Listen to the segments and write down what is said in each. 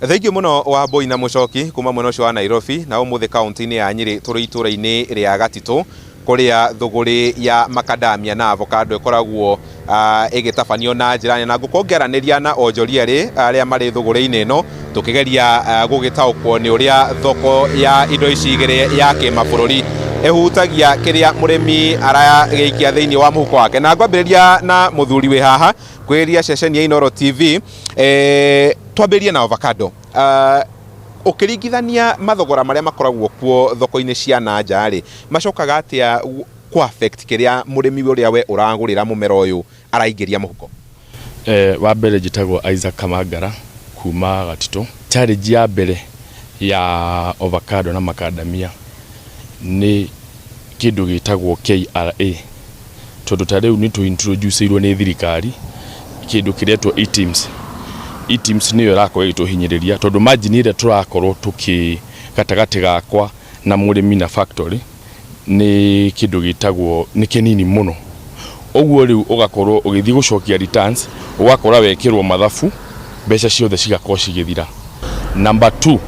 Thengiũ mũno Wambũi na Mũchoki kuma mwena ũcio wa Nairobi. Na ũmũthĩ kaũntĩ-inĩ ya Nyĩrĩ tũrĩ itũra-inĩ rĩa Gatitũ kũrĩa thũgũrĩ ya makadamia na avocado ĩkoragwo ĩgĩtabanio na njĩra nene. Na ngũkorwo ngĩaranĩria na onjoria erĩ arĩa marĩ thũgũrĩ-inĩ ĩno tũkĩgeria gũgĩtaũkwo nĩ ũrĩa thoko ya indo ici igĩrĩ ya kĩmabũrũri ĩhutagia kĩrĩa mũrĩmi aragĩikia thĩinĩ wa mũhuko wake. Na ngwambĩrĩria na mũthuri wĩ haha kwĩria ceceni ya Inooro TV. Twambĩrĩrie na avocado. Ũkĩringithania mathogora marĩa makoragwo kuo thoko-inĩ cia na nja rĩ, macokaga atĩa kũ affect kĩrĩa mũrĩmi ũrĩa we ũragũrĩra mũmera ũyũ araingĩria mũhuko? Wa mbere njĩtagwo Isaac Kamangara kuma Gatitũ. Challenge ya mbere ya avocado na macadamia nĩ kĩndũ gĩtagwo KRA, tondũ ta rĩu nĩ tũ introduce irwo nĩ thirikari kĩndũ kĩretwo eTIMS. eTIMS nĩyo ĩrakorwo ĩgĩtũhinyĩrĩria tondũ margin ĩrĩa tũrakorwo tũkĩ gatagatĩ gakwa na mũrĩmi na factory nĩ kĩndũ gĩtagwo nĩ kĩnini mũno. Ũguo rĩu ũgakorwo ũgĩthiĩ gũcokia returns ũgakora wekĩrwo mathabu mbeca ciothe cigakorwo cigĩthira. Number two,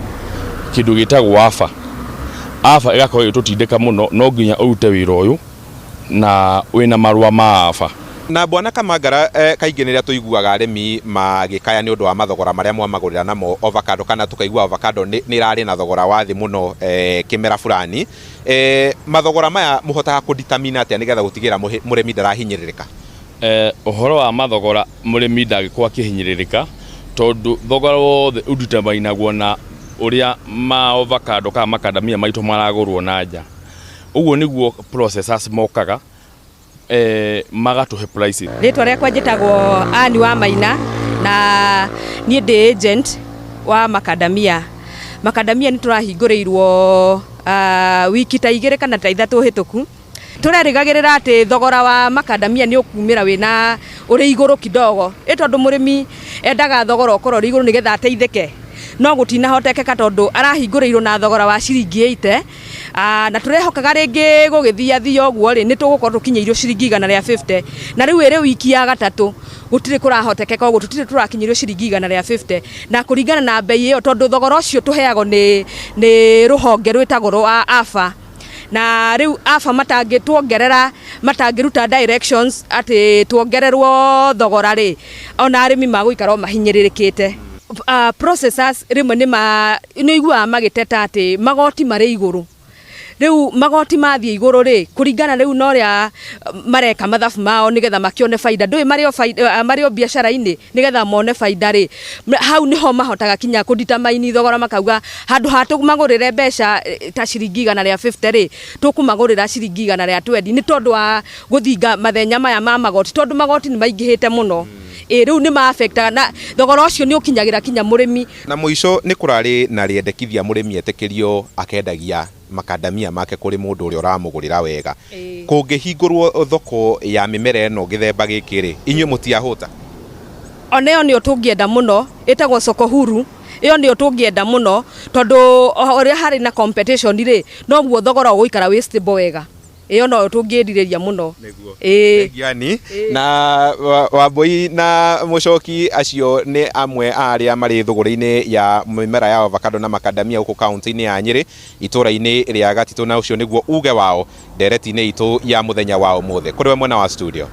kĩndũ gĩtagwo AFA. AFA ĩgakorwo ĩgĩtũtindĩka mũno, no nginya ũrute wĩra ũyũ na wĩna marũa ma AFA. Na Bwana Kamangara, kaingĩ nĩrĩa tũiguaga arĩmi magĩkaya nĩ ũndũ wa mathogora marĩa mwamagũrĩra namo avocado, kana tũkaigua avocado nĩ ĩrarĩ na thogora wa thĩ mũno kĩmera fulani. Mathogora maya mũhotaga kũ determine atĩa nĩgetha gũtigĩrĩra mũrĩmi ndarahinyĩrĩrĩka? Ũhoro wa mathogora, mũrĩmi ndangĩkorwo akĩhinyĩrĩrĩka tondũ thogora wothe ũdeterminagwo na ũrĩa ma avocado kana macadamia maitũ maragũrwo na nja. Ũguo nĩguo processors mokaga magatũhe prices. Rĩtwa rĩakwa njĩtagwo Ann wa Maina na niĩ ndĩ agent wa macadamia. Macadamia nĩ tũrahingũrĩirwo wiki ta 2 kana ta 3 hĩtũku. Tũrerĩgagĩrĩra atĩ thogora wa macadamia nĩ ũkumĩra wĩna ũrĩ igũrũ kidogo, ĩ tondũ mũrĩmi endaga thogora ũkorwo ũrĩ igũrũ nĩgetha ateithĩke, no gũtinahotekeka tondũ arahingũrĩirwo na thogora wa ciringi 80, na tũrehokaga rĩngĩ gũgĩthiathia ũguo rĩ, nĩ tũgũkorwo tũkinyĩirio ciringi 150, na rĩu ĩrĩ wiki ya gatatũ gũtirĩ kũrahotekeka ũguo, tũtirĩ tũrakinyĩrio ciringi 150, na kũringana na bei ĩyo tondũ thogora ũcio tũheagwo nĩ rũhonge rwĩtagwo rwa AFA, na rĩu AFA matangĩtuongerera, matangĩruta directions atĩ tuongererwo thogora rĩ, ona arĩmi magũikara o mahinyĩrĩrĩkĩte. Processors rĩmwe nĩ ũiguaga magĩteta atĩ magoti marĩ igũrũ. Rĩu magoti mathiĩ igũrũ rĩ, kũringana rĩu na ũrĩa mareka mathabu mao nĩgetha makĩone baida, ndũĩ marĩ o biacara-inĩ nĩgetha mone baida rĩ, hau nĩho mahotaga kinya kũ determine thogora makauga handũ ha tũmagũrĩre mbeca ta ciringi 150 rĩ, tũkũmagũrĩra ciringi 120, nĩ tondũ wa gũthinga mathenya maya ma magoti, tondũ magoti nĩ maingĩhĩte mũno. Ĩ rĩu nĩ ma affect na thogora ũcio nĩ ũkinyagĩra kinya mũrĩmi. Na mũico nĩ kũrarĩ na rĩendekithia mũrĩmi etĩkĩrio akendagia makandamia make kũrĩ mũndũ ũrĩa ũramũgũrĩra wega. Kũngĩhingũrwo thoko ya mĩmera ĩno gĩthemba gĩkĩ rĩ, inyuĩ mũtiahũta? Ona ĩyo nĩyo tũngĩenda mũno, ĩtagwo soko huru, ĩyo nĩyo tũngĩenda mũno tondũ o ũrĩa harĩ na competition rĩ, noguo thogora ũgũikara wĩ stable wega. Ĩyo noyo tũngĩrirĩria mũno. Ĩĩ. Thengiani na Wambũi na Mũchoki, acio nĩ amwe a arĩa marĩ thũgũrĩ-inĩ ya mĩmera ya avocado na macadamia gũkũ kaũntĩ-inĩ ya Nyĩrĩ, itũra-inĩ rĩa Gatitũ, na ũcio nĩguo uge wao ndereti-inĩ itũ ya mũthenya wa ũmũthĩ. Kũrĩ we mwena wa studio.